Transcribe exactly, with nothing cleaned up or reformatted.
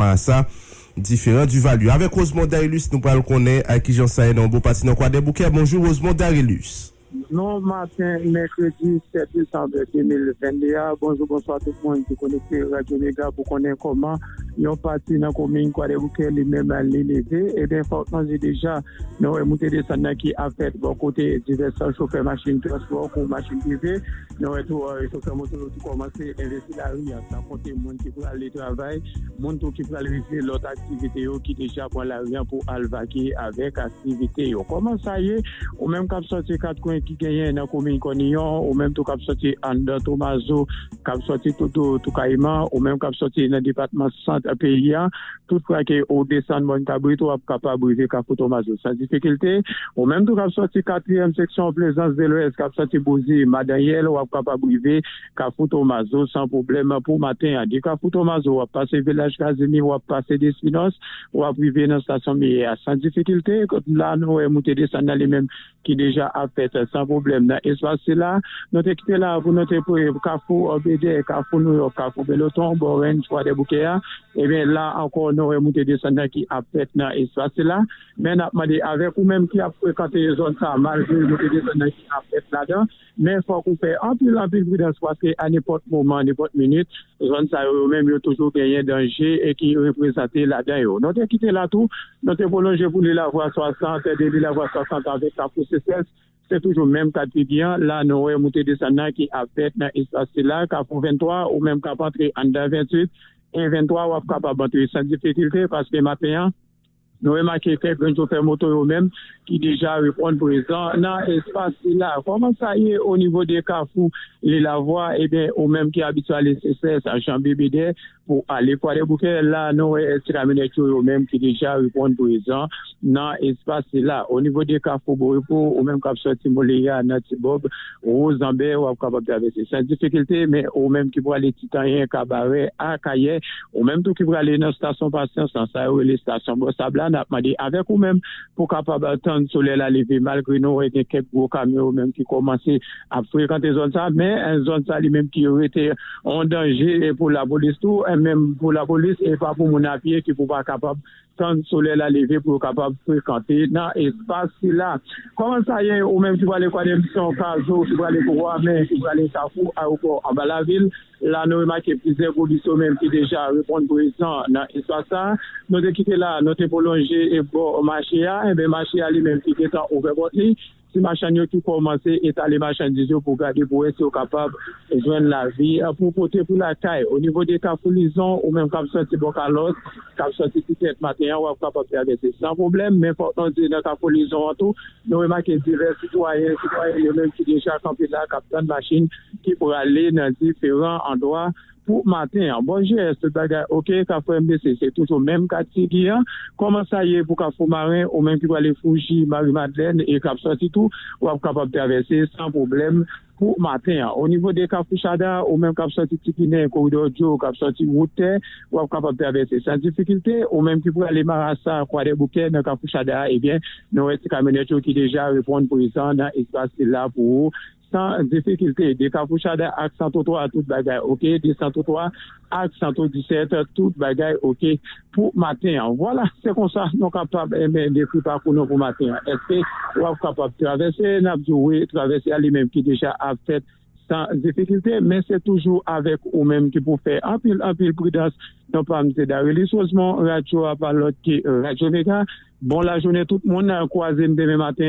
Marasa, diferan Divalye. Avèk Rosemond Darilus, nou pral konnen a kijan sa ye nan yon bon pati nan Kwadèboukè. Bonjou, Rosemond Darilus. Non, maten mèkredi sèt desanm de mil vennde a, bonjou, bonswa tout moun ki konekte Radyo Mega pou konnen kòman yon pati nan komin Kwadèboukè li menm li leve. Ebyen, fòk nou di deja, nou wè moute desann nan ki ap fèt bò kote divès chofè machin transpò kou machin prive. Nou wè tou, eh, chofè moto yo tou kòmanse envesti lari a, san konte moun ki prale travay, moun tou ki prale rive lòt aktivite yo ki deja pran lari a pou al vake avèk aktivite yo. Kòman sa ye? Ou menm k ap sòti kat kwen ki genyen nan komin Kòniyon, ou menm tou k ap sòti anndan Tomazo, k ap sòti tou, tou, tou Kayiman, ou menm k ap sòti nan depatman sant peyi a, tout frake ou desann Mòn Kabrit, w ap kapab rive Kafou Tomazo san difikilte. Ou menm tou k ap sòti katriyèm seksyon Plezans de Lwès, k ap sòti Bouzi, Madanyèl, w ap kapab rive Kafou Tomazo san pwoblèm pou maten an. De Kafou Tomazo, w ap pase Vilaj Kazimi, w ap pase Despinos, w ap rive nan estasyon Miyè a san difikilte. La, nou wè moute desann nan li menm ki deja ap fèt san pwoblèm nan espas sila. Nou te kite la pou nou te pre Kafou Bèdè, Kafou Nouyòk, Kafou Peloton, bò Ranch Kwadèboukè a. Ebyen, la ankò, nou wè moute desann nan ki ap fèt nan espas sila. Men n ap mande avèk ou menm ki ap frekante zòn sa, malgre moute desann nan ki ap fèt ladan, men fòk ou fè anpil, anpil pridans, paske a nenpòt moman, nenpòt minit, zòn sa yo, yo menm, yo toujou genyen danje e ki reprezante ladan yo. Nou te kite la tou, nou te pwolonje pou Lilavwa swasant, de Lilavwa swasant avèk Kafou Sesèl, se toujou menm kat figi an. La, nou wè moute desann nan ki ap fèt nan espas sila, Kafou venntwa, ou menm k ap antre anndan ventuit e venntwa, w ap kapab antre san difikilte, paske maten an, nou remake kèk grenn chofè moto yo menm ki deja reponn prezan nan espas sila. Kòman sa ye o nivo de Kafou Lilavwa? Ebyen, ou menm ki abitye ale Sesèl, sa janbe Bèdè pou ale Kwadèboukè, la, nou wè ti kamyonèt yo, yo menm ki deja reponn prezan nan espas sila. O nivo de Kafou Borepo, ou menm k ap sòti Moleya nan Tibòb, Wozanbè, w ap kapab travèse san difikilte, men ou menm ki prale Titanyen, Kabarè, Akayè, ou menm tou ki prale nan estasyon Pasyans, nan sa yo rele estasyon Bò Sab la, n ap mande avèk ou menm pou kapab tann solèy la leve, malgre nou wè gen kèk gwo kamyon yo menm ki kòmanse ap frekante zòn sa, men, eh, zòn sa li menm ki rete yon danje, eh, pou lapolis tou, eh, menm pou lapolis, e pa pou moun apye ki pou pa kapab tann solèy la leve pou yo kapab frekante nan espas sila. Kòman sa ye, ou menm ki prale Kwadèmisyon, Kazo, ki prale Gwamen, ki prale Kafou, Ayewopò, anba lavil? La, nou remake plizyè polis yo menm ki deja reponn prezan nan espas sa. Nou te kite la, nou te pwolonje e bò mache a, enben mache a li menm ki gentan ouvè pòt li. Ti machann yo ki kòmanse etale machandiz yo pou gade pou wè si yo kapab jwenn lavi, eh, pou pote pou lakay. O nivo de Kafou Lizon, ou menm k ap sòti bò Kalòs, k ap sòti Titèt maten an, w ap kapab travèse san pwoblèm. Men fòk nou di nan Kafou Lizon an tou, nou remake divès sitwayen, sitwayèn yo menm ki deja kanpe la, k ap tann machin ki prale nan diferan andwa pou maten an. Bon, G S, tout bagay oke, Kafou M D C, se toujou menm kat figi an. Kòman sa ye pou Kafou Maren, ou menm ki prale Fouji, Mari Madlèn e k ap sòti tou, w ap kapab travèse san pwoblèm pou maten an. O nivo de Kafou Chada, ou menm k ap sòti Tipinè, Koridò Djo, k ap sòti wout tè, w ap kapab travèse san difikilte. Ou menm ki prale Marasa, Kwadèboukè, nan Kafou Chada, ebyen, nou wè ti kamyonèt yo ki deja reponn prezan nan espas sila pou ou san difikilte. De Kafou Chada ak Santo twa, tout bagay oke. De Santo twa ak Santo disèt, tout bagay oke pou maten an. Vwala, se konsa nou kapab, enben, dekri pakou nou pou maten an. Èske w ap kapab travèse? N ap di w wi, travèse a li menm ki deja ap fèt san difikilte, men se toujou avèk ou menm ki pou fè anpil, anpil pridans. Non pa m se Darilis Rosemond, radyo a pa lòt ke Radyo Mega. Bon lajounen tout moun, kwaze m demen maten